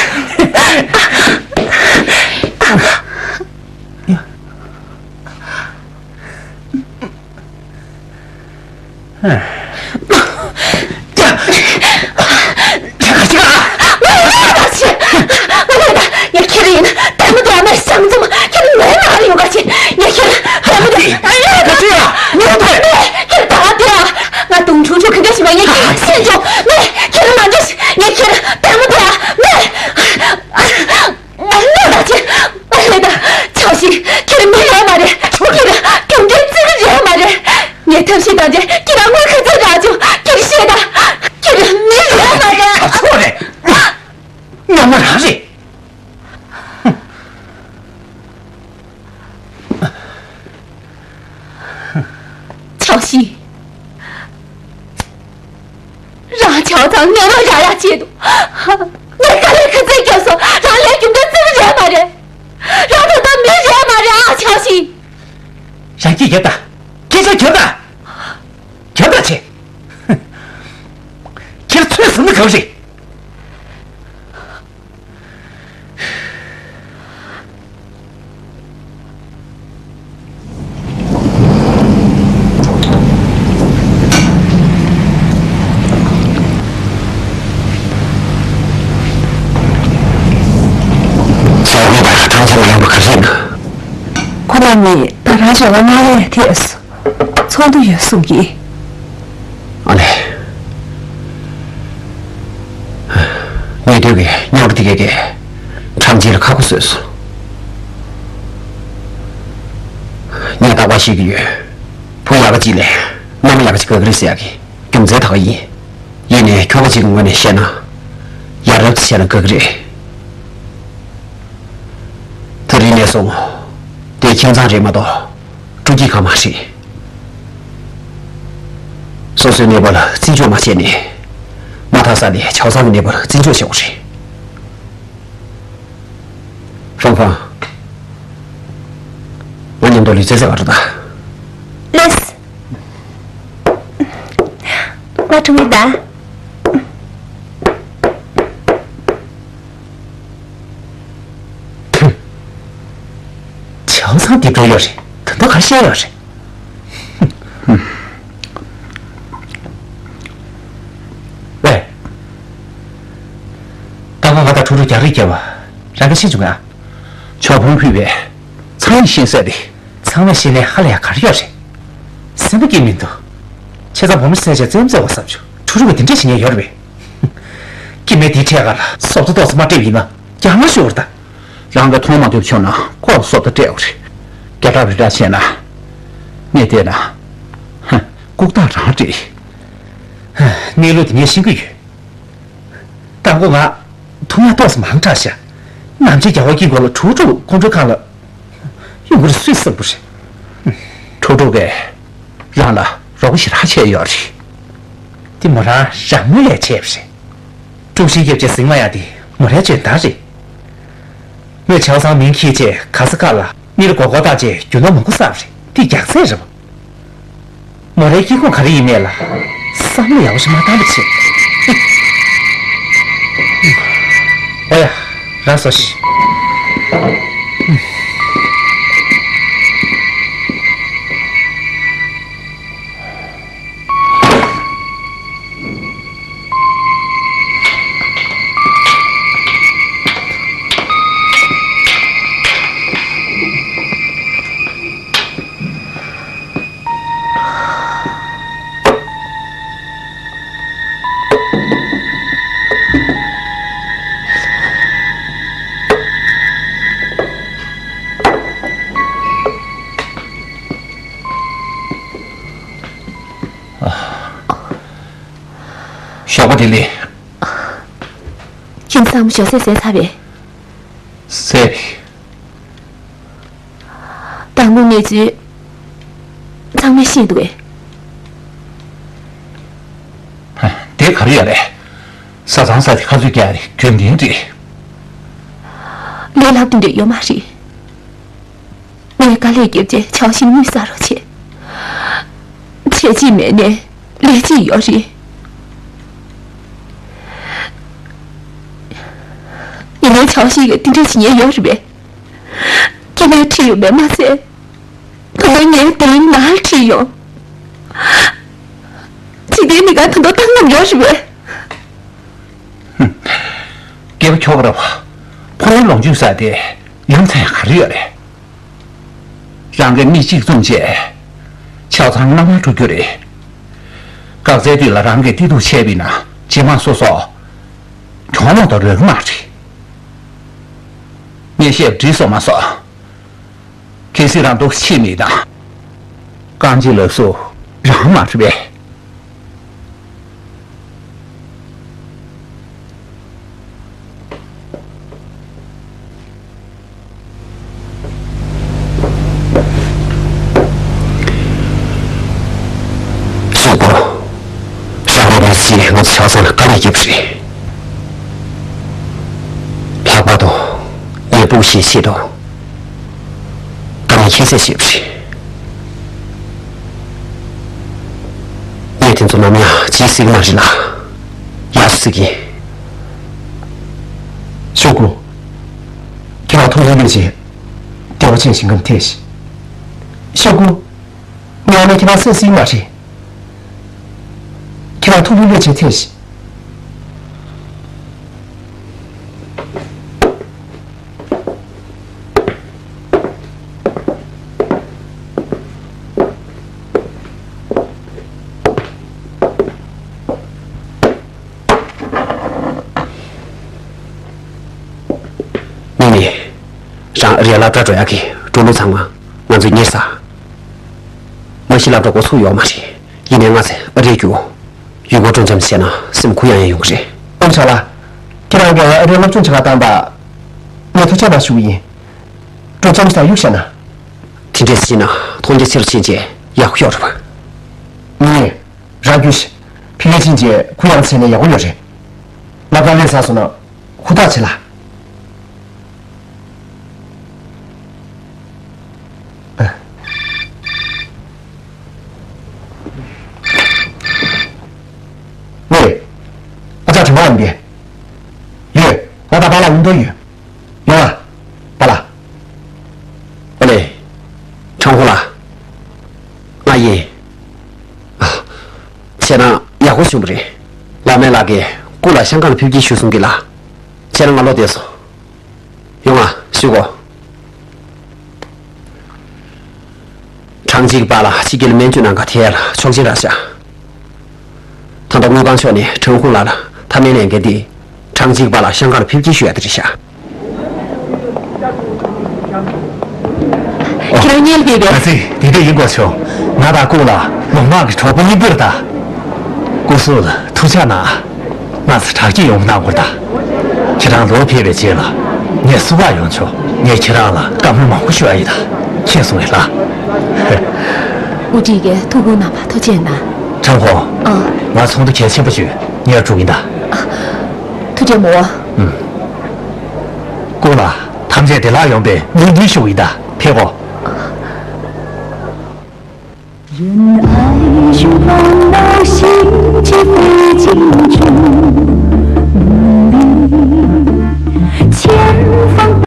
ཡ། ཁྱེད་རང་ཡིན་ན་ལྟད་མོ་དེ་ཨ་མའི་ཞང་ཙུམ་ཁྱེད་རང་ངའི་ནང་ལ་ཡོང་ག་ཅི། ངས་ཁྱེད་རང་ལྟད་མོ་དེ་ཨ་ཡ་ད་ཅི་ཡ་ཉོ་ཐོས། ཁྱེད་ད་དེ་ཨ་ང་དུང་ཕྲུག་ཕྲུག་གི་འདྲ་ཞིག་མ་ངས་ཁྱེད་སེམས་ཆུང་ངས་ཁྱེད་རང་ང་འདྲ་ཞིག་ངས་ཁྱེད་རང་ལྟད་མོ་དེ་ཨ་མས། ང་ལོས་དང་ཆེ། ང་ལོས་དང་ཆགས་ཤིག་ཁྱེད་མི་རེད་མ་རེད། ཁྱེད་རྒྱུ་འབྲས་བརྩི་གི་རེད་མ་རེད། ངས་ཐབས་ཤེས་དང་ཆེ་ཁྱེད་རང་དངུལ་ཁ་ཚིག་རག་བྱུང་ཁྱེད་ཤེས་དང་། ཁྱེད་མི་རེད་མ་རེད། ཁ་ཚོགས་རེད། ངོ་མ་རང་རེད། ཆགས་ཤིག་རང་ཆའོ་ཚང་ངན་པ་རག་ཡག་ཆེད་དུ། ངས་དཀའ་ལས་ཁ་ཚིག་བརྒྱབ་སོང་། རང་ལས་རྒྱུ་འབྲས་བརྩི་གི་རེད་མ་རེད། རང་ད་ལྟ་མི་རེད་མ་རེད་ཨ། ཆའོ་ཤིག་རང་སྐད་རྒྱབ་ད། སྐད་ཆ་རྒྱབ་ད། རྒྱབ་ད་ཆེ། ཁྱེད་ཚོས་ཟིན་ན་གང་རེད། ཁོ་རང་ནི་ད་རང་བྱ་བ་སྔ་བས་ཐེགས་སོ། ཚོགས་འདུ་ཡོད་གསུང་གི། ཨ་ལས། ངས་དུས་ཀྱི་མཉམ་པོ་དེ་གས་ཀྱི་ཁྲམ་རྗེས་ལ་ཁ་ཁོ་བཟོས་སོང་། ངས་རྟག་པར་ཤེས་ཀྱི་ཡོད། བུ་ཡག་པ་གཅིག་ལས་མནའ་མ་ཡག་པ་གཅིག་དགའ་གི་རེད་ཟེར་ཡག་གི་རྒྱུ་མཚན་ད་ག་ཡིན། ཡིན་ནའི་ཁྱོ་ག་གཅིག་གི་ངོས་ནས་བཤད་ན། ཡ་རབས་ཅིག་བྱས་ན་དགའ་གི་རེད། དེ་རིང་ནས་བཟུང་། དེ་ཁྱིམ་ཚང་རེད་མ་གཏོགས། སྤྲོ་སྐྱིད་ཁང་མ་རེད། སོ་སོའི་གནས་བབ་ལ་བརྩི་འཇོག་མ་བྱས་ནས། མ་མཐའ་ས་ནས་ཆའོ་ཚང་གི་གནས་བབ་ལ་བརྩི་འཇོག་བྱེད་དགོས་རེད། ཧྥང་ཧྥང་། ང་མཉམ་དུ་ལུས་རྩལ་རྩེད་ག་འགྲོ་ད། ལགས། ང་གྲོངས་ཡིན་ད། ཆའོ་ཚང་འདི་འགྲོ་ཡོད་རེད། ད་ལྟ་ག་བཤད་ཡོད་རེད། ཝེ། ད་ང་ང་དང་ཕྲུག་ཕྲུག་རྒྱག་རེས་བརྒྱབ་པ་རང་ག་ཤེས་བྱུང་ང་། ཆོག་ཕོང་ཕུད་པས་ཚང་ཡིས་ཤེས་གསལ་རེད། ཚང་མས་ཤེས་ནས་ཧ་ལས་ཡག་ག་རེ་ཡོད་རེད། སེམས་པ་སྐྱིད་མི་འདུག་བྱས་ཙང་བུ་མོ་བསད་བྱས་རྩེད་མོ་རྩེ་བ་བསམ་བྱུང་། ཕྲུ་གུ་འདི་འདྲ་ཞིག་ཉན་ཡོད་རེད་པས། སྐྱེ་དམན་འདིའི་འཕྲལ་ཁ་ལ་སོབ་ཏོ་ཏོག་ཙམ་མ་སྤྲད་པ་ཡིན་ན་རྒྱ་མ་ཤོར་བ་རེད་ད། རང་གིས་མཐོང་མ་ཐུབ་བྱུང་ན་ཁོ་ལ་སོབ་ཏོ་སྤྲད་དགོས་རེད། སྐད་གྲགས་རི་གྲགས་བྱས་ན། གནས་བལྟས་ན། ཧ། ལྐུགས་རྟགས་རང་རེད། ཧ། གནས་ལུགས་དེ་ངས་ཤེས་ཀྱི་ཡོད། དང་པོ་ང་ཐུག་ཡག་ཏོག་ཙམ་མང་དྲགས་ཤག་ནམ་ཕྱེད་རྒྱལ་བ་དཀྱིལ་འཁོར་ལ་ཁྲུ་ཁྲུ་ཁོང་ཁྲོའི་ཁང་ལ་གཡུག་དགོས་རེད། སུས་བསམ་གྱི་རེད། ཁྲུ་ཁྲུ་གིས་རང་ལ་རོགས་པ་ཞེ་དྲག་བྱས་ཡོད་རེད། དེ་མོ་རང་རང་མོས་ལས་བྱས་པ་རེད། དཀྲུག་ཤིང་རྒྱབ་བྱས་ཟིང་མ་ཡག་དེ་མོ་རའི་སྤྱོད་སྟངས་རེད། མོས་ཆའོ་ཚང་མིང་འཁྱེར་བྱས་ག་ས་ག་ལ་གཉེར་སྒོར་སྒོར་བཏགས་བྱས་རྒྱུ་ནོར་མང་པོ་བསགས་པ་རེད། དེ་རྒྱགས་ཚད་རེད་པ། མོ་རའི་སྐྱེ་ཁུངས་ག་རེ་ཡིན་མེད་ལ། བསམ་བློ་ཡག་པོ་ཞིག་མ་བཏང་པ་བྱེད། ཨོ་ཡ། རང་སོ་ཤི། ཞོགས་པ་བདེ་ལེགས། ཁྱིམ་ཚང་མ་ཞོགས་ཟས་ཟས་ཚར་བས། ཟས། དང་པོ་གནས་ཚུལ་ཚང་མས་ཤེས་འདུག་གས། དེ་ག་རེ་ཡ་རེད། བཟའ་ཚང་ས་དེ་ཁ་ཚུད་རྒྱག་རེད། རྒྱུན་ལྡན་རེད། ལས་སླ་པོ་དེ་འདྲ་ཡོད་མ་རེད། ངས་དཀའ་ལས་བརྒྱབ་རྗེས་ཆའོ་ཤིན་དངུལ་བསགས་རོགས་བྱེད། བྱས་རྗེས་མེད་ནས་ལས་རྗེས་ཡོད་རེད། ཡིན་ནའི་ཆའོ་ཤིན་གྱིས་དེ་འདྲ་བྱེད་ཉེན་ཡོད་རེད་པས། ཁྱེད་ལ་ཁྲིད་ཡོང་བས་མ་ཚད། ད་ལྟ་ངའི་དེ་རིང་ནང་ཁྲིད་ཡོང་། འཇིག་རྟེན་མི་ག་ད་དུང་བཏང་ངམ་ཡོད་རེད་པས། སྐྱེ་བ་ཁྱོ་ག་ར་བ། ཕོ་བའི་ལོངས་སྤྱོད་ཟེར་དེ་ཡང་ཚ་ཡང་ག་རེ་ཡོད་རེད། རང་གི་མི་གཅིག་བཙུན་བྱས། ཆའོ་ཚང་མནའ་མར་འགྲོ་རྒྱུ་རེད། དཀའ་ཚེགས་དུས་ལ་རང་གིས་བདེ་སྡུག་ཆད་པས་ན་རྗེས་མ་སོ་སོ་གྱོང་མོ་དང་རོལ་གི་མ་རེད། ངས་བཤད་པ་འགྲིག་སོང་མ་སོང་། གལ་སྲིད་རང་སྡུག་ཆེ་མེད་དང་། རྐང་རྗེས་ལག་སུ་རང་མ་རེད་པས། སོག་པོ། ཞག་པོ་རེ་ཞིག་ང་ཚོ་ཆགས་སོང་ལ་དཀའ་ལས་བརྒྱབ་རེད། ལྷག་པར་དུ་ངའི་སྤུ་གུ་ཞིག་ཆེད་དུ། ད་ནི་ཁྱད་བསད་བྱེད་པ་རེད། ངས་དེ་ཚོ་ནམ་ཡང་བརྗེད་སྲིད་ཀྱི་མ་རེད་ལ། ཡག་སྲིད་ཀྱི། ཤོག་གུ། ཁྱེད་རང་ཐུགས་ལྷོད་ལྷོད་བྱེད། བདེ་བ་ཅན་ཞིག་གམ་ཐེ་ཤི། ཤོག་གུ། ངས་ཨ་མས་ཁྱེད་རང་བསད་སྲིད་ཀྱི་མ་རེད། ཁྱེད་རང་ཐུགས་ལྷོད་ལྷོད་བྱེད་ཐེ་ཤི། མི་ནི། རང་རེ་སློབ་གྲྭ་འགྲོ་ཡག་གི་འགྲོ་ལུགས་ཚང་མ་ང་ཚོས་གཉེར་ས། མ་གཞི་སློབ་གྲྭ་འགོ་ཚུགས་ཡོད་མ་རེད། ཡིན་ནའི་ང་ཚོས་ཨ་རིར་རྒྱུགས། ཡུལ་སྐོར་སྤྲོ་འཆམ་བྱས་ན་སེམས་གུ་ཡངས་ཡངས་ཡོང་གི་རེད། ཨོ་ལགས། ཁྱེད་རང་གིས་ཨ་རིར་སློབ་སྦྱོང་བྱེད་གར་བཏང་པ། ངས་ཐུགས་རྗེ་གནང་ཞུ་གི་ཡིན། སྤྲོ་འཆམ་ཞིག་དང་གཡུག་བཞག་ན། དེ་འདྲས་བྱས་ན་མཐོང་རྒྱ་ཆེ་རུ་ཕྱིན་རྗེས་ཡག་པོ་ཤོར་རེད་པ། ངས་རང་རྒྱུགས་ཤིག་ཕ་གིར་ཕྱིན་རྗེས་གུ་ཡངས་བྱས་ན་ཡག་པོ་ཡོད་རེད། སློབ་གྲྭ་སླེབས་ཚར་སོང་ན་ཧུར་ཐག་བྱེད་ལ། ཝེ། ཨ་ཅག་དྲི་བ་ཡིན་པས། ཡོད། ང་དང་པཱ་ལགས་མཉམ་དུ་ཡོད། ཡོང་ང་། པཱ་ལགས། ཨོ་ལེ། ཁྲང་ཧུ་ལགས། ང་ཡིན། ཨ། བྱས་ན་ཡག་པོ་བྱུང་བ་རེད། ལགས་མེད་ལགས་ཀྱིས་སྐུ་ལ་ཤང་ཀང་ལ་ཕེབས་སྐྱེལ་ཞུ་གསུང་གི་ལགས། བྱས་ན་ང་ལོག་བསྡད་སོང་། ཡོང་ང་། བཞུགས་གོ། ཁྲང་ཅིག་པཱ་ལགས་ཕྱི་རྒྱལ་སྨན་བཅོས་གནང་ག་ཐད་ལ་ཆོག་མཆན་རག་ཤག་ད་ལྟ་དངུལ་ཁང་ཕྱོགས་ནས་ཁྲང་ཧུང་ལགས་ལ་མཐའ་མའི་ལས་འགན་འདི་ཁྲང་ཅིག་པཱ་ལགས་ཤང་ཀང་ལ་ཕེབས་སྐྱེལ་ཞུ་ཡ་དེ་རེད་ཤག་ཁྱེད་རང་རྙེད་པས། ཨ་ཙི། དེ་འདྲ་ཡིན་དགོས་བྱུང་། ང་དང་སྐུ་ལ་ལུང་དམག་གི་གྲོགས་པོ་གཉིས་པོ་རེད་ད། སྐུ་གཟུགས་ལ་ཐུགས་ཅག་གནང་། ང་ཚོ་དྲག་སྐྱེད་ཡོང་གནང་དགོས་ད། ཁྱེད་རང་ལོག་ཕེབས་པའི་རྗེས་ལ་ངས་བསུ་བ་ཡོང་ཆོག་ངས་ཁྱེད་རང་ལ་བཀའ་མོལ་མང་པོ་ཞུ་ཡ་ཡིན་ད། མཁྱེན་སོང་ངས་ལ། དབུ་ཁྲིད་ཀྱིས་ཐུགས་ཁུར་གནང་བར་ཐུགས་རྗེ་གནང་། ཁྲང་ཧོ། ཨ། ང་ཚོགས་འདུ་གལ་ཆེན་པོ་ཞིག་ཡོད། ངས་འགྲོ་གི་ཡིན་ད། ཨ། ཐུགས་རྗེ་མོ། ཨུམ། སྐུ་ལ་ཐམས་ཅད་བདེ་བླག་ཡོང་བའི་སྨོན་འདུན་ཞུ་གི་ཡིན་ད། ཕེབས་གོ། 人爱时烦恼，心急飞进城里，前方